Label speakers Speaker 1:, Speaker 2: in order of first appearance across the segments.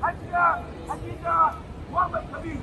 Speaker 1: Hajiya Hadiza Muhammad Kabir.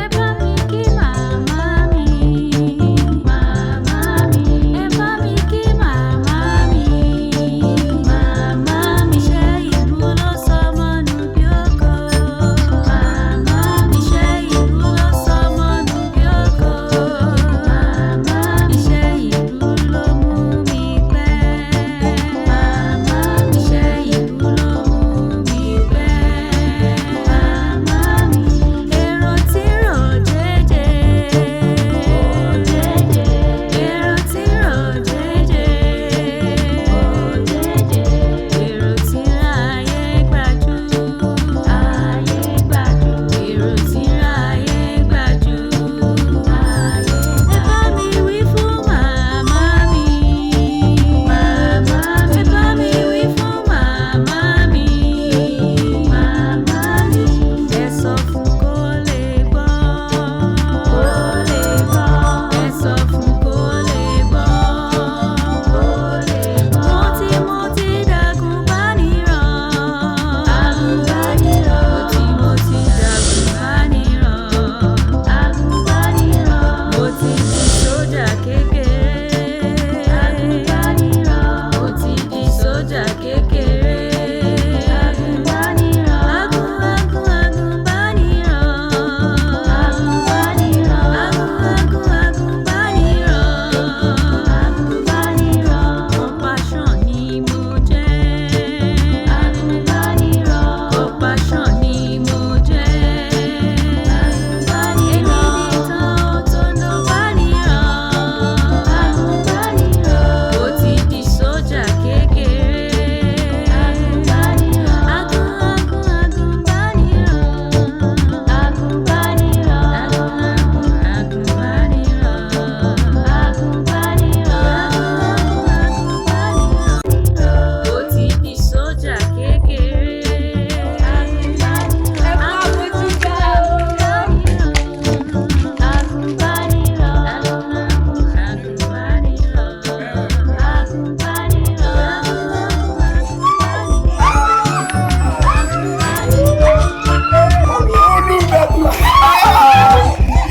Speaker 2: Ẹ bá mi kí màmá mi, màmá mi. Ẹ bá mi kí màmá mi, màmá mi. Ṣé ìlú ló sọmọ nù bí oko? Màmá mi. Ṣé ìlú ló sọmọ nù bí oko? Màmá mi. Ṣé ìlú ló mú mi pẹ́? Màmá mi. Ṣé ìlú ló mú mi pẹ́? Màmá mi. Èrò tí rò jẹ́jẹ́, èrò tí rò jẹ́jẹ́, èrò tí ráyé gbájú, ayé gbájú, èrò tí ráyé gbájú, ayé. Ẹ bá mi wí fún màmá mi, màmá mi. Ẹ bá mi wí fún màmá mi, màmá mi. Ẹ sọ fún kó lè gbọ́, kó lè gbọ́. Ẹ sọ fún kó lè gbọ́, kó lè gbọ́. Mo ti dàgùnbánirọ̀, àgùnbánirọ̀. Mo ti dàgùnbánirọ̀, àgùnbánirọ̀. Mo ti di sójà kékeré, àgùnbánirọ̀. Mo ti di sójà kékeré, àgùnbánirọ̀. Àgùn àgùn àgùnbánirọ̀, àgùnbánirọ̀. Àgùn àgùn àgùnbánirọ̀, àgùnbánirọ̀. Compassion ni mo jẹ́, àgùnbánirọ̀. Compassion ni mo jẹ́, àgùnbánirọ̀. Èmi nìkan tó ló bá nírọ̀, àgùnbánirọ̀. Mo ti di sójà kékeré, àgùnbánirọ̀. Àgùn àgùn àgùnbánirọ̀, àgùnbánirọ̀. Àgùn àgùn àgùnbánirọ̀, àgùnbánirọ̀. Àgùn àgùn àgùnbánirọ̀. Mo ti di sójà kékeré, àgùnbánirọ̀.
Speaker 3: Ẹ kú àmójúbà o.
Speaker 2: Àgùnbánirọ̀, àgùnbánirọ̀, àgùnbánirọ̀,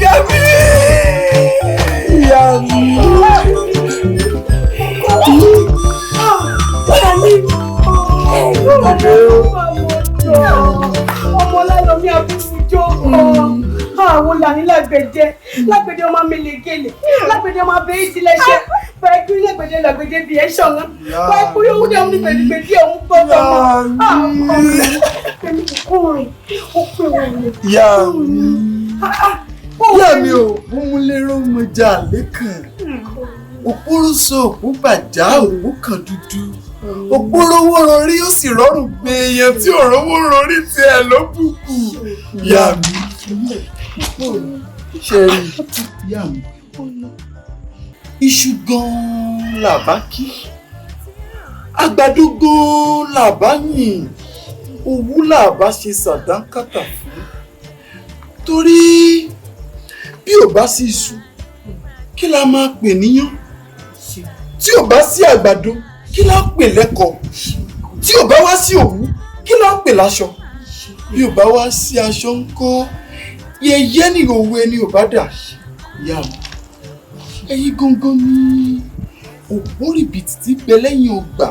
Speaker 4: Yẹmi! Yẹmi!
Speaker 3: Ọmọláyọmí abúfujó àwọn làní lágbẹjẹ lágbẹjẹ ọmọ mẹlẹgẹlẹ lágbẹjẹ ọmọ abẹ́yẹ tilẹ̀ṣẹ̀ báyìí lágbẹjẹ lágbẹjẹ bíi ẹ ṣọ̀ngàn báyìí kú yóò dẹ̀ ní gbẹdìgbẹdì ọ̀hún gbọ́dọ̀ mọ́ ẹni kúrin ó pé wọn ni.
Speaker 4: Ìyá mi. Ìyá mi ò múmúlérò mọjà lẹ́kàn. Òpóròsọ òpó bàjá òpó kan dúdú. Òpórówó rorí ó sì rọrùn gbé èèyàn tí ò rówó rorí tiẹ̀ ló bùkù. Ìyá mi. Ṣé rí ìyá mi? Iṣu gan-an làbá kí. Àgbàdo gan-an làbá yìn. Òwú làbá ṣe sàdánkátà fún. Torí bí ò bá sí iṣu, kí la máa pè níyán? Tí ò bá sí àgbàdo, kí la ń pè lẹ́kọ̀ọ́? Tí ò bá wá sí òwú, kí la ń pè láṣọ? Bí ò bá wá sí aṣọ ńkọ́, yẹ̀yẹ́ ni òwe ni ò bá dà. Ìyá mi, ẹ̀yin gangan ni òpórìbìtì tí bẹ lẹ́yìn ọgbà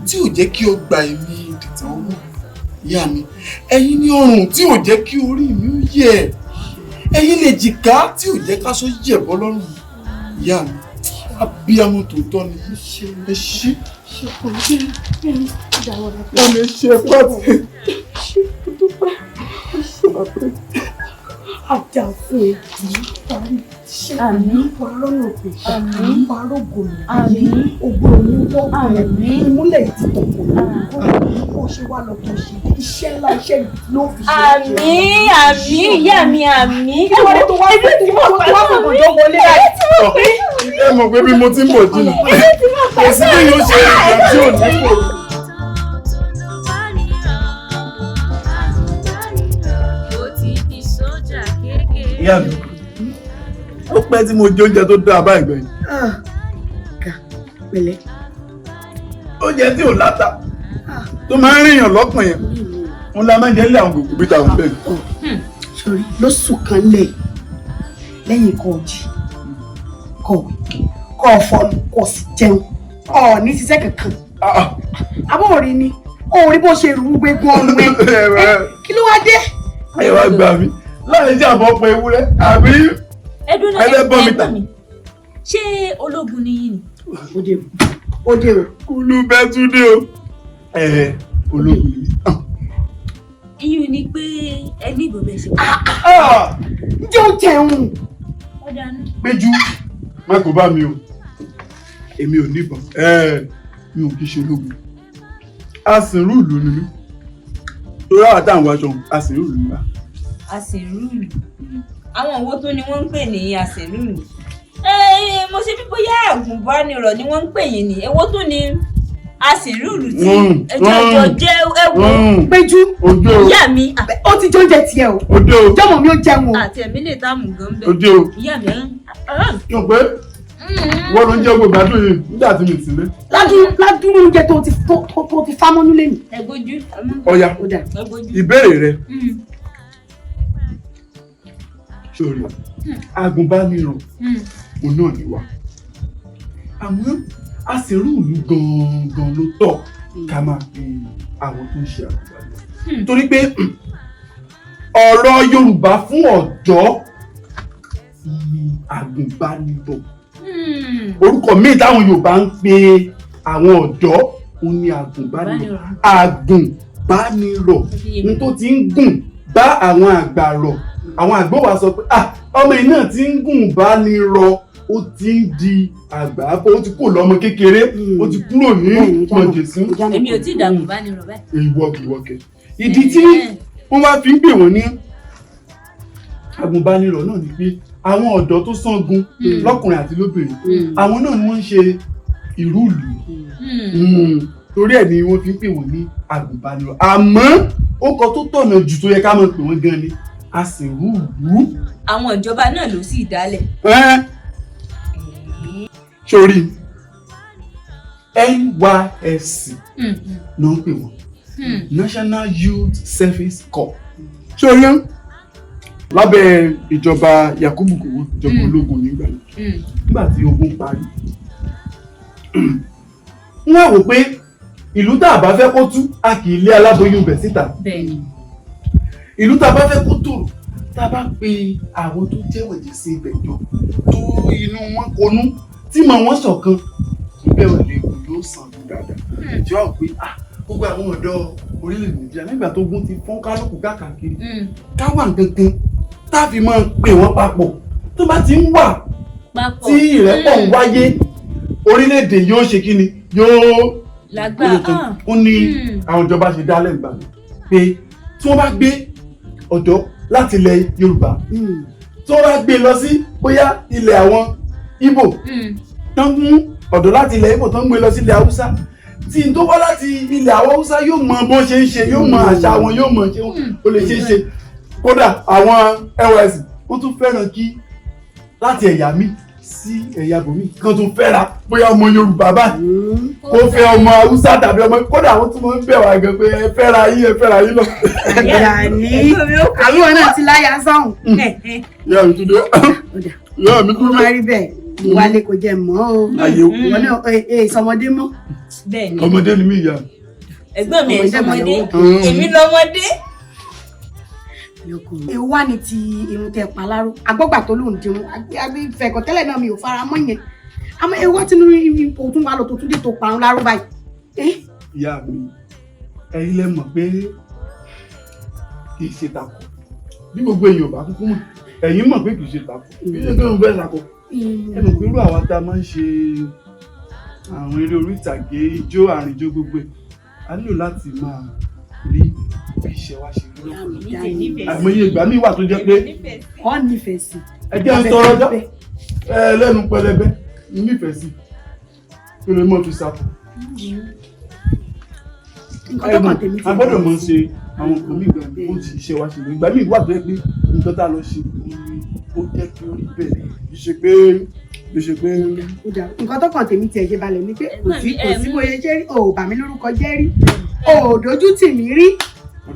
Speaker 4: tí ò jẹ́ kí ọgbà èmi dìtàn owó. Ìyá mi, ẹ̀yin ni ọrùn tí ò jẹ́ kí orí mi ó yẹ̀. Ẹ̀yin lè jìká tí ò jẹ́ káṣọ yẹ̀bọ́ lọ́rùn. Ìyá mi, abiyamọ tòótọ́ ni ẹ ṣé. Ìyá mi, ẹ ṣé, ẹ pàtẹ.
Speaker 3: Ajá fún ẹ, parí ṣe wà lọ́nà pé wà rògbòmù ògbó òní wọ́pọ̀ ìmúlẹ̀ ìtìtọ̀ kò ní kó ṣe wá lọ tó ṣe iṣẹ́ ńlá, iṣẹ́ ló fi ṣe.
Speaker 5: Àmín, àmín, ìyá mi, àmín.
Speaker 3: Kí wọ́n tó wá tó wá fògbòjò wọlé láì.
Speaker 4: Ẹ mọ̀ pé bí mo ti ń bọ̀ jìnnà, kò sí bí yóò ṣe ìgbà tí ò ní kò. Ìyá mi, ó pẹ́ tí mo jẹ oúnjẹ tó dáa báyìí gbẹ̀yìn.
Speaker 3: Pẹ̀lẹ́.
Speaker 4: Oúnjẹ tí ò láta tó máa ń rìnyàn lọ́kàn yẹn, wọn la máa ń jẹ nílé àwọn gbogbo bí táwọn bẹ́ẹ̀.
Speaker 3: Sori lóṣù kan lẹ̀ lẹ́yìn kan jí kọ̀wé kọ́ fọnù kò sì jẹun, ọ̀ ní ṣiṣẹ́ kankan. Àbọ̀ òrí ni òrí bó ṣe rú gbégun ọrùn ẹ, kí ló wá dé?
Speaker 4: Ẹ wá gbà mí láì jẹ́ àbọ̀ pé ewúrẹ́ àbí ẹlẹ́bọ̀n mi tà.
Speaker 5: Ṣé ológun ni yín ni?
Speaker 3: Ó dé o, ó dé o.
Speaker 4: Kúlú bẹ́ẹ̀ tún dé o. Ẹ ológun ni.
Speaker 5: Iyùn ni pé ẹ ní ìbò bẹ́ẹ̀ ṣe.
Speaker 3: Ǹjẹ́ ó jẹun?
Speaker 4: Péjú, má kó bá mi o, èmi ò níbọn, mi ò kí ṣe ológun, aṣìnrú ìlú ni mí, torí àwọn táwọn aṣọ aṣìnrú ìlú ni wá.
Speaker 5: Aṣìnrú ìlú, àwọn òwò tó ni wọ́n ń pè ní aṣìnrú ìlú. Mo ṣe bí bóyá àgùnbánirọ̀ ni wọ́n ń pè yín ni, èwo tó ni aṣìnrú ìlú tí ẹjọ́ ẹjọ́ jẹ́ ẹ̀wọ̀.
Speaker 3: Péjú,
Speaker 5: ìyá mi,
Speaker 3: ó ti jẹ oúnjẹ tiẹ̀ o, jọmọ mi ó jẹun o.
Speaker 5: Àti ẹ̀mí lè táàmù gan bẹ́ẹ̀.
Speaker 4: Ojú o.
Speaker 5: Ìyá mi.
Speaker 4: Yóò pé wọ́n ló ń jẹ́ gbogbo àdúrà yìí nígbà tí mi sì lé.
Speaker 3: Ládùúrú oúnjẹ tó ti fámọ́nú lé mi.
Speaker 5: Ẹgbójú.
Speaker 4: Ọ̀ya, ìbéèrè rẹ sórí agùnbánirọ̀ òun náà ni wá, àmọ́ aṣèrú ìlú gangan ló tọ́ ká máa fi àwọn tó ń ṣe àgùnbánirọ̀, torí pé ọ̀rọ̀ Yorùbá fún ọ̀dọ́ ni àgùnbánirọ̀. Orúkọ míì táwọn Yorùbá ń pe àwọn ọ̀dọ́ òun ni àgùnbánirọ̀. Àgùnbánirọ̀ ní tó ti ń gùn bá àwọn àgbà rọ̀, àwọn àgbà wa sọ pé ọmọ yìí náà ti ń gùn bá ní rọ, ó ti ń di àgbà, ó ti kúrò lọ́mọ kékeré, ó ti kúrò ní mọ̀jẹ̀sín.
Speaker 5: Èmi ò tí ì dàgùn bá ní rọ báyìí.
Speaker 4: Ìwọkìwọkẹ ìdí tí wọ́n wá fi ń pè wọ́n ní àgùnbánirọ̀ náà ni pé àwọn ọ̀dọ́ tó sángun lọ́kùnrin àti lóbìnrin, àwọn náà ni wọ́n ń ṣe ìrúùlù, torí ẹ̀ ni wọ́n fi ń pè wọ́n ní àgùnbánirọ̀. Àmọ́ ó kọ tó tọ̀nà jù tó yẹ ká máa pè wọ́n gan ni aṣèrúùlú.
Speaker 5: Àwọn ìjọba náà ló sì dálẹ̀.
Speaker 4: Sórí NYSC ló ń pè wọ́n, National Youth Service Corps. Sórí lábẹ́ ìjọba Yakubu Gowon, ìjọba ológun nígbà náà, nígbà tí ogun parí, wọ́n wò pé ìlú tá a bá fẹ́ kó tú, a kì í lé aláboyún bẹ̀ síta. Ìlú tá a bá fẹ́ kó tòrò, tá a bá pe àwọn tó jẹ́ wẹ̀jẹ̀ sí ibẹ̀ jọ, tó inú wọn konú, tí mọ̀ wọ́n ṣọ̀kan, ibẹ̀ ò lè kú, yóò sàn kú dáadáa. Tí wọ́n pè á gbogbo àwọn ọ̀dọ́ orílẹ̀ Nàìjíríà nígbà tó gún ti fọ́n kálukú káàkiri, káwà gangan tá a fi máa pè wọ́n papọ̀, tó bá ti ń wà tí ìrẹ́pọ̀ ń wáyé, orílẹ̀-èdè yóò ṣe kí ni yóò
Speaker 5: lágbára.
Speaker 4: Ó ní àwọn ìjọba ṣe dálẹ̀ gbà pé tí wọ́n bá gbé ọ̀dọ́ láti ilẹ̀ Yorùbá, tí wọ́n bá gbé lọ sí bóyá ilẹ̀ àwọn Ìgbò, tó ń mú ọ̀dọ́ láti ilẹ̀ Ìgbò, tó ń gbé lọ sí ilẹ̀ Haúsá, tí n tó wá láti ilẹ̀ àwọn Haúsá yóò mọ bó ṣe ń ṣe, yóò mọ àṣà wọn, yóò mọ ṣe ó lè ṣe é ṣe. Kódà àwọn NYSC wọ́n tún fẹ́ràn kí láti ẹ̀yà mi sí ẹ̀yà bòmí kan tún fẹ́ra, bóyá ọmọ Yorùbá báyìí kó fẹ́ ọmọ Haúsá tàbí ọmọ, kódà àwọn tún máa ń bẹ̀ wá gan pé ẹ fẹ́ra yín, ẹ fẹ́ra yín lọ.
Speaker 3: Gani, àbúrò náà ti láyà sọ́hùn.
Speaker 4: Ìyá mi tún dé, ìyá mi tún
Speaker 3: Ó
Speaker 4: dé.
Speaker 3: máa rí bẹ́ẹ̀, wálé kò jẹ mọ́ o.
Speaker 4: Ayé o.
Speaker 3: Ìwọ náà ẹ sọmọdé mọ́.
Speaker 5: Bẹ́ẹ̀ni.
Speaker 4: Ọmọdé ni mí, ìyá.
Speaker 5: Ẹ̀gbọ́n mi ẹ̀ sọmọdé, èmi lọ́mọdé.
Speaker 3: Èwo wá ní ti irun tẹ pa láró? Agbọ́gbà tó lóun dirun ìfẹ̀kọ̀ tẹ́lẹ̀ náà, mi ò fara mọ́ yẹn, àmọ́ èwo wá tinú ipò tún wá lọ tó tún dé tó parun láró báyìí.
Speaker 4: Ìyá mi, ẹ̀yin lẹ mọ̀ pé kì í ṣe takò bí gbogbo èèyàn ò bá kúkú mọ̀. Ẹ̀yin mọ̀ pé kì í ṣe tako, kì í ṣe pé mo fẹ́ sako. Ẹ mọ̀ pé irú àwa tá a máa ń ṣe àwọn eré orí ìtàgé, ijó àrìnjó, gbogbo ẹ̀, a nílò láti máa rí bí iṣẹ́ wa ṣe rí lọ́pọ̀lọpọ̀. Àìmọye ìgbà míì wà tó jẹ́ pé
Speaker 3: Ọ nífẹ̀ẹ́ sí.
Speaker 4: Ẹ jẹ́ ń tọrọ jọ́ ẹ lẹ́nu pẹlẹbẹ nífẹ̀ẹ́ sí kí ló mọ̀ fi sako.
Speaker 3: Nǹkan tó kàn tèmi ti
Speaker 4: A gbọ́dọ̀ mọ̀ ṣe àwọn nǹkan míì gbà ó ti iṣẹ́ wa ṣe lọ. Ìgbà míì wà tó yẹ pé nǹkan tá a lọ ṣe òun ni ó jẹ́ kí ó rí bẹ́ẹ̀, kì í ṣe pé.
Speaker 3: Ó dáa. Nǹkan tó kàn tèmi tiẹ̀ ṣe balẹ̀ ni pé kò sí bóyá jẹ́ rí, ò bà mí lórúkọ jẹ́ rí, ò dojú tì mí rí.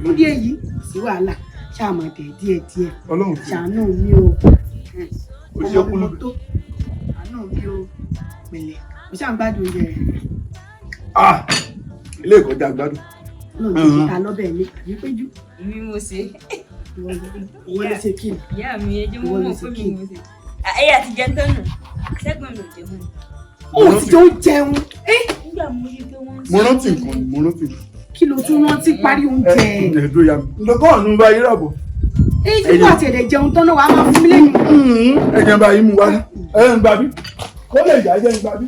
Speaker 3: Fún díẹ̀ yìí, kò sí wàhálà, ṣáà máa tẹ̀ díẹ̀ díẹ̀.
Speaker 4: Ọlọ́run ti
Speaker 3: Ṣàánú mi o.
Speaker 4: Ó ṣe kú
Speaker 3: Ọmọ tó ṣàánú mi o, pẹ̀lẹ́, mo ṣáà ń gbádùn oúnjẹ rẹ̀.
Speaker 4: Ah, ilé ìkọjá gbádùn.
Speaker 3: Náà ti ṣe ta lọ́bẹ̀ mi àbí péjú?
Speaker 5: Èmi mo ṣe.
Speaker 3: Ìwọ ló ṣe kí ni?
Speaker 5: Ìyá mi, ẹjọ́ mo
Speaker 3: Ìwọ ló
Speaker 5: mọ̀
Speaker 3: ṣe
Speaker 5: pé
Speaker 3: kí
Speaker 5: mi
Speaker 3: ni?
Speaker 5: mo ṣe. Ẹyà ti jẹun tán nù, sẹ́gbọ̀n mi ò jẹun.
Speaker 3: Ó ti jọ ń jẹun ẹ́.
Speaker 5: Nígbà mo rí pé wọ́n ń
Speaker 4: Mo rántí nǹkan ni, mo rántí nǹkan.
Speaker 3: Kí ló tún rántí? Parí oúnjẹ.
Speaker 4: Ẹ ẹ dúró ya mi nǹkan ọ̀nù bá yíra bọ̀.
Speaker 3: Ẹ ṣé kó àti ẹ̀dẹ̀ jẹun tán náà, wàá máa fún mi lẹ́nu.
Speaker 4: Ẹ jẹ́ n bá yín mú wá, ẹ ń gbà bí kó lè yá, ẹ jẹ́ ń gbà bí.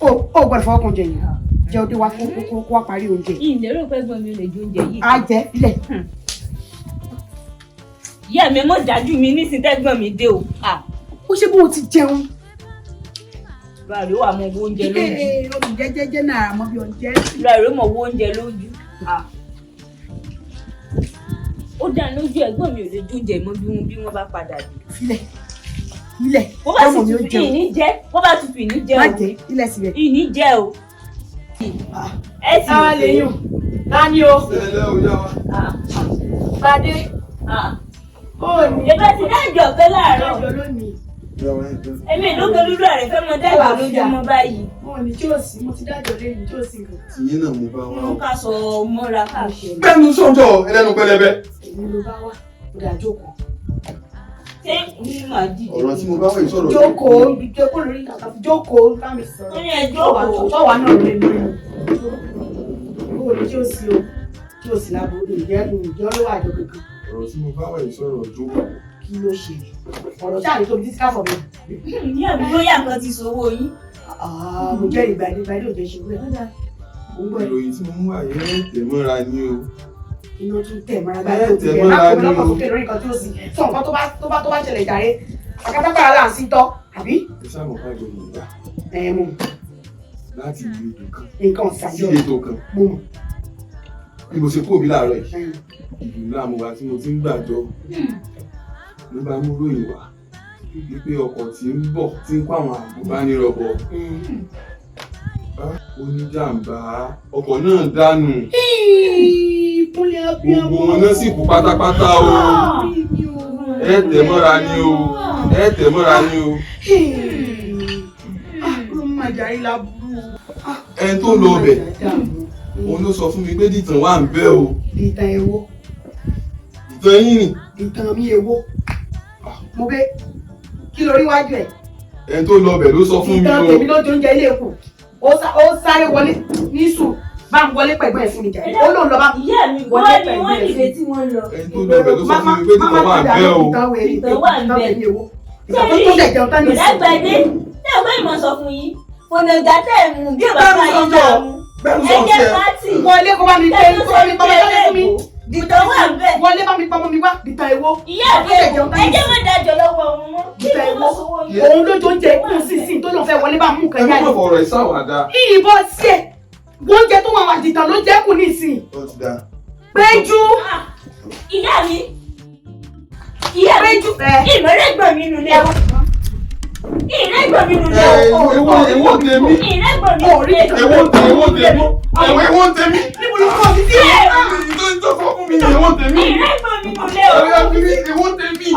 Speaker 3: O ò gbọ́dọ̀ fọwọ́ kan jẹ yẹn, jẹ ọdẹ wa kó wá parí oúnjẹ.
Speaker 5: Ìlérò pé ẹ̀gbọ́n mi ò lè jẹ oúnjẹ yìí.
Speaker 3: Á jẹ ilẹ̀.
Speaker 5: Ìyá mi, ẹ mọ̀ dájú mi nísìnyí tẹ́gbọ́n mi dé o. Ah,
Speaker 3: Ó ṣe bó o ti jẹun.
Speaker 5: Báyìí ó wà mọ owó oúnjẹ lójú.
Speaker 3: Olùjẹjẹjẹ náà mọ bí oúnjẹ.
Speaker 5: Báyìí ó mọ owó oúnjẹ lójú. Ah. Ó dá lójú, ẹ̀gbọ́n mi ò lè jẹ oúnjẹ mọ́ bí wọ́n bá padà dé.
Speaker 3: Filẹ̀ ilẹ̀.
Speaker 5: Bó bá sì
Speaker 3: Ọmọ mi ó
Speaker 5: tutù
Speaker 3: jẹun.
Speaker 5: ìní jẹ, bó bá tutù ìní jẹ
Speaker 3: Má
Speaker 5: o.
Speaker 3: jẹ ilẹ̀ síbẹ̀.
Speaker 5: Ìní jẹ o. Ẹ sì
Speaker 3: Táwa lè yùn tani o.
Speaker 4: Ẹ lẹ́ o yá wa.
Speaker 3: Bàdé ó ní.
Speaker 5: Ìbá ti dájọ́ pé láàárọ̀.
Speaker 3: Ọjọ́ lónìí.
Speaker 4: Yá wa ẹ jẹ́.
Speaker 5: Èmi ìlú pẹ̀lú rẹ̀ fẹ́ mọ dájọ́ lójúmọ́ báyìí.
Speaker 3: Wọn ò ní tí ò sí, mo ti dájọ́ lẹ́yìn tí ò sí nǹkan.
Speaker 4: Tìyín náà mo bá wá
Speaker 5: Mo
Speaker 4: o.
Speaker 5: ká sọ mọ́ra káàkiri.
Speaker 4: Bẹ́ẹ̀ni sọ́jọ́ ẹlẹ́nu pẹlẹbẹ.
Speaker 3: Èmi ló bá wá, ó dáa, jókòó.
Speaker 5: Ṣé mi máa dìde?
Speaker 4: Ọ̀rọ̀ tí mo bá wà yìí sọ̀rọ̀.
Speaker 3: Jókòó, jókòó lórí kàkà, jókòó bá mi sọ̀rọ̀.
Speaker 5: Ó ní ẹ jókòó.
Speaker 3: Sọ́wọ́ náà lè lórí. Ó ní tí ò sí o, tí ò sí lábo, ǹjẹ́ ló wà jọ kankan.
Speaker 4: Ọ̀rọ̀ tí mo bá wà yìí sọ̀rọ̀ jókòó.
Speaker 3: Kí ló ṣe? Ọ̀rọ̀ ṣáà ní tóbi títí káfọ̀ mi.
Speaker 5: Ìyá mi, bóyá nǹkan ti sowó yín.
Speaker 3: Mo jẹ́rìí ìgbàdé ìgbàdé òjò ṣe wúrẹ́. Mo ń gbọ́ ẹ.
Speaker 6: Ìròyìn tí mo mú wá yẹn tẹ̀ mọ́ra ni o.
Speaker 3: Iná tún tẹ̀ mọ́ra
Speaker 6: Ẹ
Speaker 3: báyìí tó ti
Speaker 6: tẹ̀
Speaker 3: bẹ̀rẹ̀.
Speaker 6: mọ́ra
Speaker 3: Má kò
Speaker 6: ni o.
Speaker 3: lọ́kàn sókè lórí nǹkan tí ó sì sọ, nǹkan tó bá ṣẹlẹ̀ jàre. Àkàtàkàrà là ń sí tọ́, àbí?
Speaker 6: Ẹ sáà mọ̀ fájọ Yorùbá
Speaker 3: Ẹ mọ̀.
Speaker 6: Láti ìlú ètò kan
Speaker 3: Nǹkan
Speaker 6: sí
Speaker 3: ṣàjọ.
Speaker 6: ètò kan.
Speaker 3: Mo mọ̀.
Speaker 6: Bí mo ṣe kúrò bí láàárọ̀ yìí, ìlú ńlá mo wà tí mo ti ń gbàjọ ló bá mú ròyìn wá wípé ọkọ̀ tí ń bọ̀ tí ń kó àwọn àgùnbánirọ̀ bọ̀, oníjàmbá ọkọ̀ náà dànù.
Speaker 3: Ìkúnlẹ̀ abiyamọ.
Speaker 6: Gbogbo wọn náà sì kú pátápátá o. Ẹ tẹ̀ mọ́ra ni o, ẹ tẹ̀ mọ́ra ni o.
Speaker 3: Ló máa jàre láburú.
Speaker 6: Ẹni tó lọ ọbẹ̀ òun ló sọ fún mi pé dìtàn wà ń bẹ́ o.
Speaker 3: Ìtàn èwo?
Speaker 6: Ìtàn yín ni.
Speaker 3: Ìtàn mi èwo? Mo bẹ kí lórí wájú ẹ̀.
Speaker 6: Ẹni tó lọ ọbẹ̀ ló sọ fún mi
Speaker 3: Ìtàn
Speaker 6: o.
Speaker 3: tèmi ló jẹ oúnjẹ ilé èkó. Ó sáré wọlé ní sùn bá ń wọlé pẹ̀gbọ́n ẹ̀ fún mi jàre. Ó lóun lọ bá
Speaker 5: Ìyá mi,
Speaker 3: wọlé
Speaker 5: wọ́n ní
Speaker 3: pẹ̀gbọ́n
Speaker 5: wọ́n
Speaker 3: ẹ̀
Speaker 5: dìde
Speaker 3: fún mi.
Speaker 5: tí wọ́n lọ.
Speaker 6: Ẹni tó lọ ọbẹ̀ ló sọ fún mi pé dìtàn wà ń bẹ́ o.
Speaker 5: Ìtàn wà ń bẹ̀.
Speaker 3: Ìtàn èwo? Ìtàn tó ṣẹ̀ jẹun tán ní ìsìn.
Speaker 5: Ìdágbàdé tẹ́ ẹ̀ wọ́n ìmọ̀ sọ fún yín. Fònàgà tẹ́ ẹ̀ mú bí ò bá bá yín láàmú.
Speaker 4: Bẹ́ẹ̀ni
Speaker 5: Ẹ
Speaker 4: sọ̀rọ̀
Speaker 5: jẹ́
Speaker 4: tiẹ̀.
Speaker 5: pátì.
Speaker 3: Wọlé kó bá mi pé kó bá mi pamọ́ sáré fún mi.
Speaker 5: Dìtàn wà ń bẹ̀.
Speaker 3: Wọlé bá mi pamọ́ mi wá. Ìtàn èwo?
Speaker 5: Ìyá mi, ẹ jẹ́ mọ̀ dájọ́ lọ́wọ́ wọn mọ́. Kí
Speaker 3: Ìtàn
Speaker 5: ni
Speaker 3: èwo?
Speaker 5: wọ́n sọ yín?
Speaker 3: Òun ló jẹ oúnjẹ kù sísìn tó lóun fẹ́ wọlé bá mú nǹkan
Speaker 6: Ẹ má
Speaker 3: jáde.
Speaker 6: fọ̀rọ̀ ìsáwàdà.
Speaker 3: Ìbọn sí ẹ̀, oúnjẹ tó wà wà dìtàn ló jẹ́ kù nísìn.
Speaker 6: Ó ti dáa.
Speaker 3: Péjú.
Speaker 5: Ìyá mi. Ìyá mi.
Speaker 3: Péjú ẹ.
Speaker 5: Ìmọ̀rẹ́gbọ̀n mi nulẹ̀ o. Ìrẹ́gbọ̀n mi nulẹ̀ o.
Speaker 6: Èwo èwo tèmi?
Speaker 5: Ìrẹ́gbọ̀n mi nulẹ̀ o.
Speaker 6: Èwo èwo tèmi? Èwo èwo tèmi?
Speaker 3: Níbo ló kọ́ mi sí?
Speaker 6: Ìtò ìtò sọ fún mi èwo tèmi?
Speaker 5: Ìrẹ́gbọ̀n mi nulẹ̀ o.
Speaker 6: Èwo tèmi? Èwo tèmi?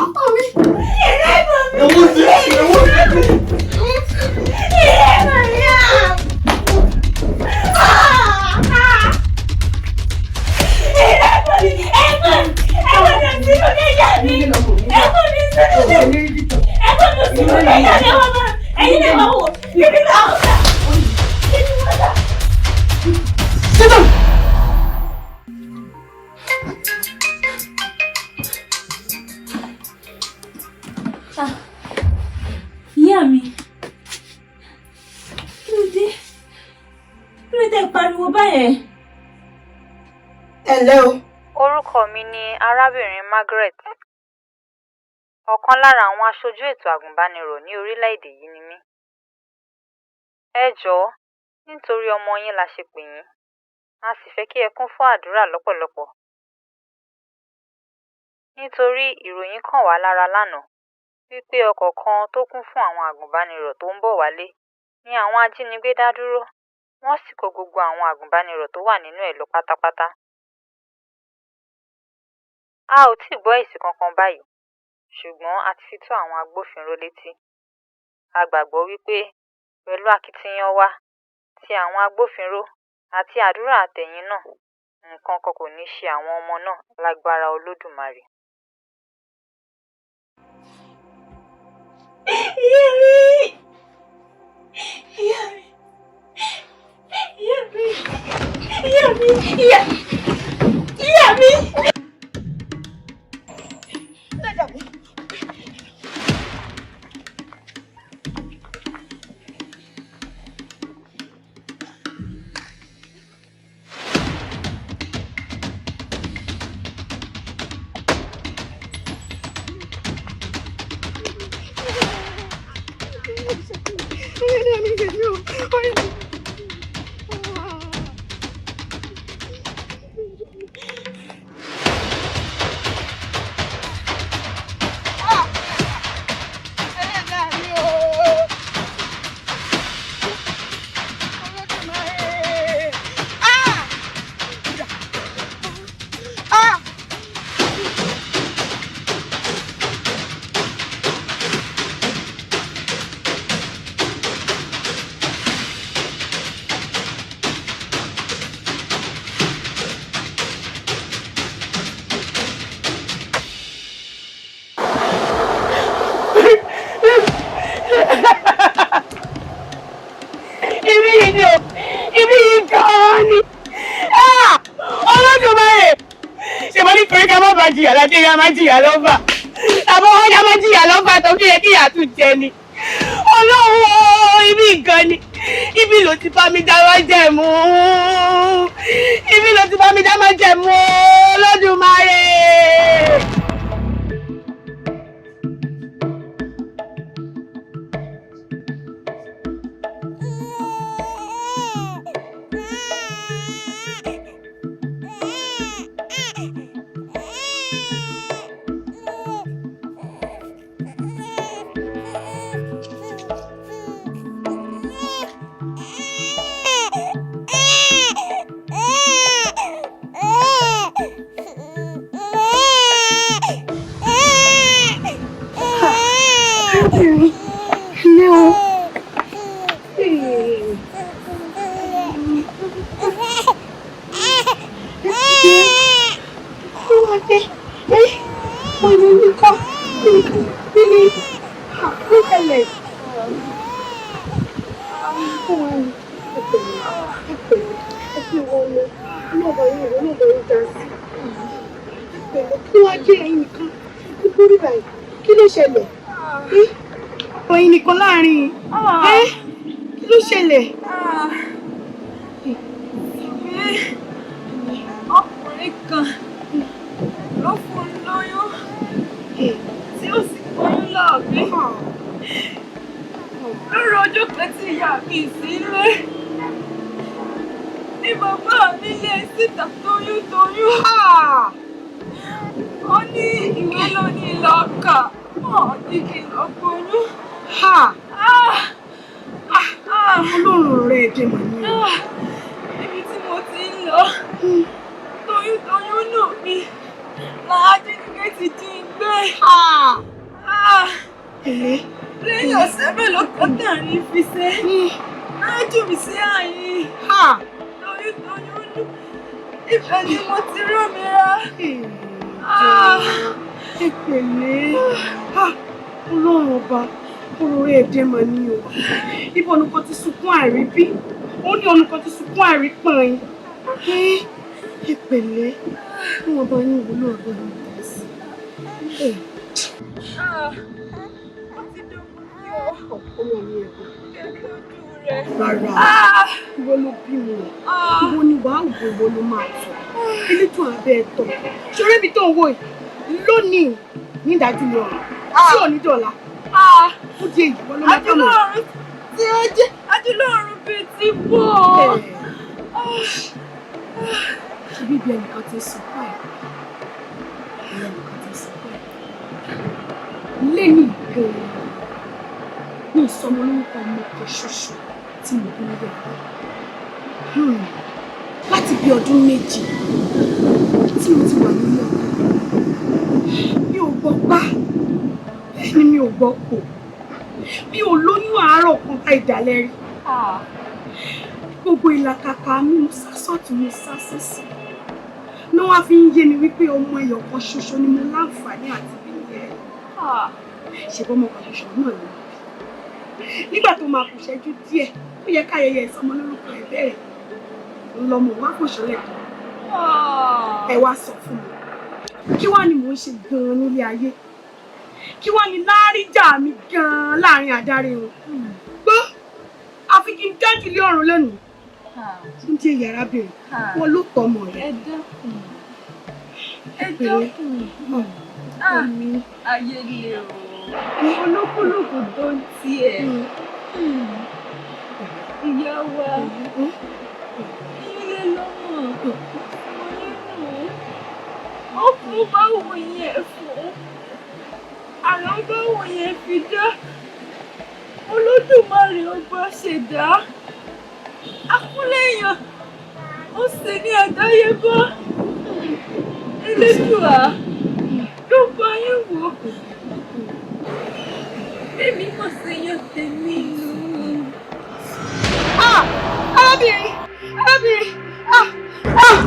Speaker 5: Ìrẹ́gbọ̀n mi.
Speaker 6: Èwo tèmi? Èwo tèmi?
Speaker 5: Ìrẹ́gbọ̀n mi à. Ìrẹ́gbọ̀n mi. Ẹ̀gbọ́n. Ẹ̀gbọ́n mi sínú níyà mi. Ẹ̀gbọ́n mi sínú níyà mi. Ẹ̀gbọ́n mi sínú níyà mi. Ẹ̀yin lè máa wò. Ibi náà wò. Ibi wọ́n dà.
Speaker 3: Sit down. Ẹ ǹlẹ́ o.
Speaker 7: Orúkọ mi ni arábìnrin Margaret. Ọ̀kan lára àwọn aṣojú ètò àgùnbánirọ̀ ní orílẹ̀-èdè yìí ni mí. Ẹ jọ̀ọ́, nítorí ọmọ yín la ṣe pè yín, a sì fẹ́ kí ẹ kún fún àdúrà lọ́pọ̀lọpọ̀. Nítorí ìròyìn kàn wá lára lánàá wípé ọkọ̀ kan tó kún fún àwọn àgùnbánirọ̀ tó ń bọ̀ wálé ni àwọn ajínigbé dá dúró, wọ́n sì kó gbogbo àwọn àgùnbánirọ̀ tó wà nínú ẹ̀ lọ pátápátá. A ò tíì gbọ́ èsì kankan báyìí, ṣùgbọ́n a ti fi tó àwọn agbófinró létí. A gbàgbọ́ wípé pẹ̀lú akitiyan wa, ti àwọn agbófinró àti àdúrà àtẹ̀yìn náà, nǹkan kan kò ní ṣe àwọn ọmọ náà lágbára Olódùmarè.
Speaker 5: Ìyá mi! Ìyá mi! Ìyá mi! Ìyá mi! Ìyá! Ìyá mi!
Speaker 3: Ibi yìí ni o, ibi yìí gan-an ni. Olódùmarè, ṣe mo ní torí ká má bàa jìyà láti ká má jìyà lọ́fà. Àbọ̀ wọn ká má jìyà lọ́fà tó kí yẹ kí ìyà tún jẹ ni. Ọlọ́run o, ibi gan ni. Ibi ló ti bá mi dá májẹ̀mú. Ibi ló ti bá mi dá májẹ̀mú Olódùmarè. Arábìnrin, ilé o. Kí ló ṣẹlẹ̀? Ọ̀yin nìkan láàrin. Kí ló ṣẹlẹ̀?
Speaker 5: Ọkùnrin kan ló fún un lóyún tí ó sì gbóyún láàbí. Lóru ọjọ́ kan tí ìyá mi sí ilé ní bàbá mi lé síta toyúntoyún. Ó ní ìwé ló ní lọ kà, wọ́n ní kí n lọ gbóyún.
Speaker 3: Ọlọ́run rẹ̀ dè mà ní.
Speaker 5: Ibi tí mo ti ń lọ, toyúntoyún nù mí, màá jínigbé ti jí n gbé. Lẹ́yìn ọ̀sẹ̀ mélòó kan tàrí fi ṣe, á jù mí sí àyín. Toyúntoyún nù, ibẹ̀ ni mo ti rómìíra.
Speaker 3: Ẹ pẹ̀lẹ́, Ọlọ́run ọba, ọ̀rọ̀ rẹ̀ dè mà ní o. Ibo ọ̀nà kan ti sunkún àìríbí, ó ní ọ̀nà kan ti sunkún àìrípọ̀n. Ẹ pẹ̀lẹ́, wọn bá yín wò náà bá yín dá sí.
Speaker 5: Ó ti dùn mí o.
Speaker 3: Ọmọ mi ẹ̀kọ́.
Speaker 5: Kẹ̀kẹ́ ojú rẹ̀.
Speaker 3: Rárá, ìwọ ló bí mi. Ìwọ ni wàá wò, ìwọ ló máa tọ̀. Elédùn abẹ́ ẹ̀ tọ̀. Ṣoré mi tó ń wò yìí lónìí ní ìdájú mi ọ̀run tí ò ní dọ̀la. Ó di èyí wọ́n ló máa tọ̀ mọ́.
Speaker 5: Ajúlọ́run tí ó jẹ́ ajúlọ́run bíi ti bò ó.
Speaker 3: Ṣé bíbi ẹnìkan ti sunkún ẹ̀? Ẹnìkan ti sunkún ẹ̀. Lẹ́yìn gan-an ní ìsọmọlórúkọ ọmọ kan ṣoṣo tí mo bí níbẹ̀. Láti bí ọdún 2 tí mo ti wà nílé ọkọ, mi ò gbọ́ pa, bẹ́ẹ̀ ni mi ò gbọ́ pò, mi ò lóyún àárọ̀ kan bá ìdálẹ́ rí. Gbogbo ìlàkàkà mi mo sá sọ́tún mo sá sósì ní wọ́n fi ń yé mi wípé ọmọ ẹyọ kan ṣoṣo ni mo láǹfààní àti bí yẹn. Ṣe bọ́mọ kan ṣoṣo náà ni mo bí. Nígbà tó máa kù ṣẹ́jú díẹ̀ ó yẹ káyẹyẹ ìsọmọlórúkọ ẹ̀ bẹ̀rẹ̀, ńlọmọ wá kò ṣọlẹ̀ kan. Ẹ wá sọ fún mi, kí wá ni mò ń ṣe gan-an nílé ayé? Kí wá ni láríjà mi gan-an láàrin adarí wọn? Gbọ́, àfi kí n dájú lé ọ̀run lónìí. Tún jẹ́ yàrá bèrè, wọn ló tọ́ ọmọ rẹ̀.
Speaker 5: Ẹ dákun, ẹ dákun. Ayé le o, olúkúlùkù tó ń tiẹ̀. Ìyá wa, ilé lọ́mọ, mo nínú. Ọkùnrin bá wò yẹn fún, àrà bá wò yẹn fi dá. Olódùmarè ọba ṣẹ̀dá. Akúnlẹ̀yàn, ó sì ní àdáyébá. Elédùà ló bá yín wò. Bẹ́ẹ̀ni mo ṣe yan tèmi nù.
Speaker 3: Arábìnrin, arábìnrin, ah, ah,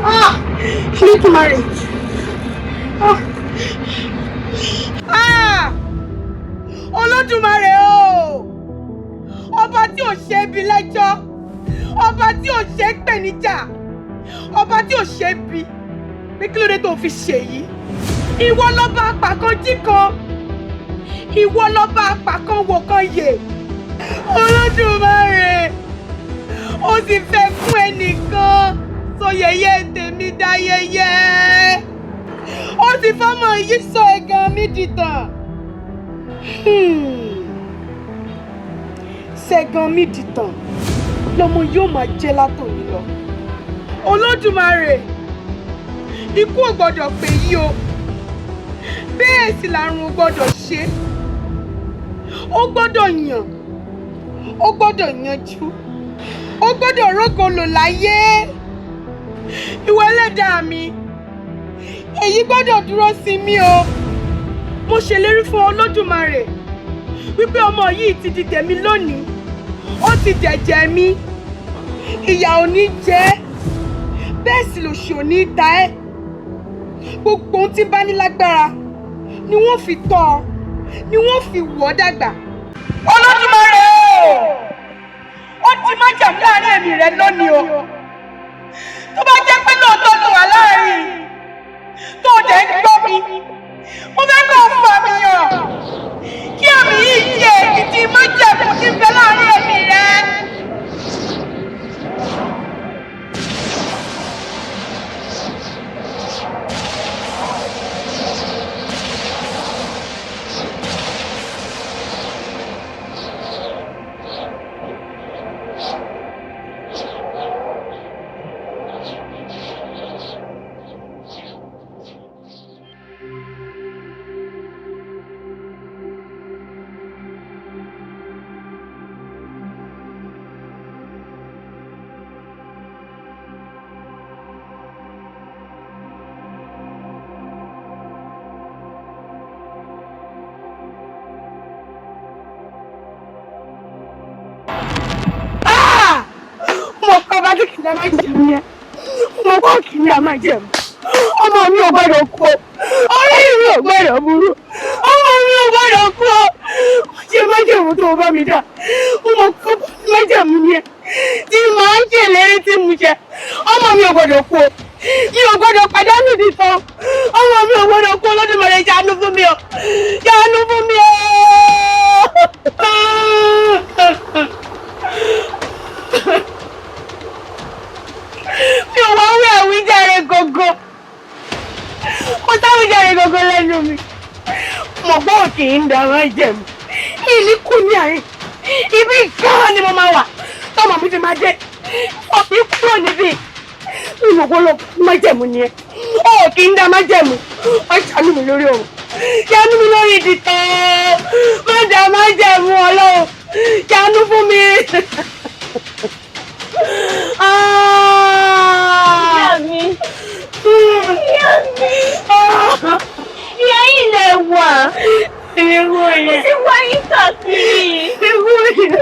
Speaker 3: ah, Olódùmarè. Ah, ah, Olódùmarè o, ọba tí ò ṣe é bi lẹ́jọ́, ọba tí ò ṣe é pè níjà, ọba tí ò ṣe é bi, pé kí ló dé tó fi ṣèyí? Ìwọ lọ́ba apàkan jí kan, ìwọ lọ́ba apàkan wò kan yè. Olódùmarè, ó sì fẹ́ fún ẹnìkan sọ yẹ̀yẹ́ tèmi dáyẹyẹ, ó sì fọmọ yìí sọ ẹ̀gàn mi dìtàn. Ṣẹ̀gàn mi dìtàn lọmọ yóò máa jẹ́ látòní lọ. Olódùmarè, ikú ò gbọ́dọ̀ pè yí o, bẹ́ẹ̀ sì làrùn ò gbọ́dọ̀ ṣe. Ó gbọ́dọ̀ yàn, ó gbọ́dọ̀ yanjú, ó gbọ́dọ̀ rógo lò láyé. Ìwọ ẹlẹ́dàá mi, èyí gbọ́dọ̀ dúró sí mi o. Mo ṣèlérí fún Olódùmarè wípé ọmọ yìí ti di tèmi lónìí, ó ti dẹ̀jẹ̀ mi, ìyà ò ní jẹ ẹ́, bẹ́ẹ̀ sì lòṣì ò ní ta ẹ́. Gbogbo ohun tí ń bá ní lágbára ni wọ́n fi tọ́ ọ, ni wọ́n fi wọ́ dàgbà. Olódùmarè o, ó ti májẹ̀mú láàrin èmi rẹ lónìí o. Tó bá jẹ́ pé lóòótọ́ ló wà láàrin tó dẹ̀ ń gbọ́ mi, mo fẹ́ kó o fà mí hàn kí àmì yìí jẹ́ èkìtì májẹ̀mú tí ń bẹ láàrin èmi rẹ. Mo kọ́ kí ni a máa jẹun. Ọmọ mi ò gbọ́dọ̀ kú, orí mi ò gbọ́dọ̀ burú, ọmọ mi ò gbọ́dọ̀ kú. Ṣé májèmú tó bá mi dà? Mo kọ́ májèmú yẹn tí màá ń ṣèlérí tí mo jẹ. Ọmọ mi ò gbọ́dọ̀ kú, mi ò gbọ́dọ̀ pàdánù nìkan. Ọmọ mi ò gbọ́dọ̀ kú. Olódùmarè ṣàánú fún mi o, ṣàánú fún mi o. gógó lẹ́nu mi. Mo gbọ́ òkè ń da májẹ̀mú. Ìní kú ní àárín. Ibi gan ni mo máa wà. Tọ́mọ mi fi máa dé. Òkè kúrò níbí. Ìmọ̀gbọ́n lọ májẹ̀mú ni ẹ. Ó kì í da májẹ̀mú. Ó ṣàánú mi lórí òun. Ṣàánú mi lórí ìdìtẹ̀. Má da májẹ̀mú Ọlọ́run. Ṣàánú fún mi.
Speaker 5: Ìyá mi. Ìyá mi. Ìyá yìí lè wà.
Speaker 3: Mo
Speaker 5: ti wá yín káàkiri.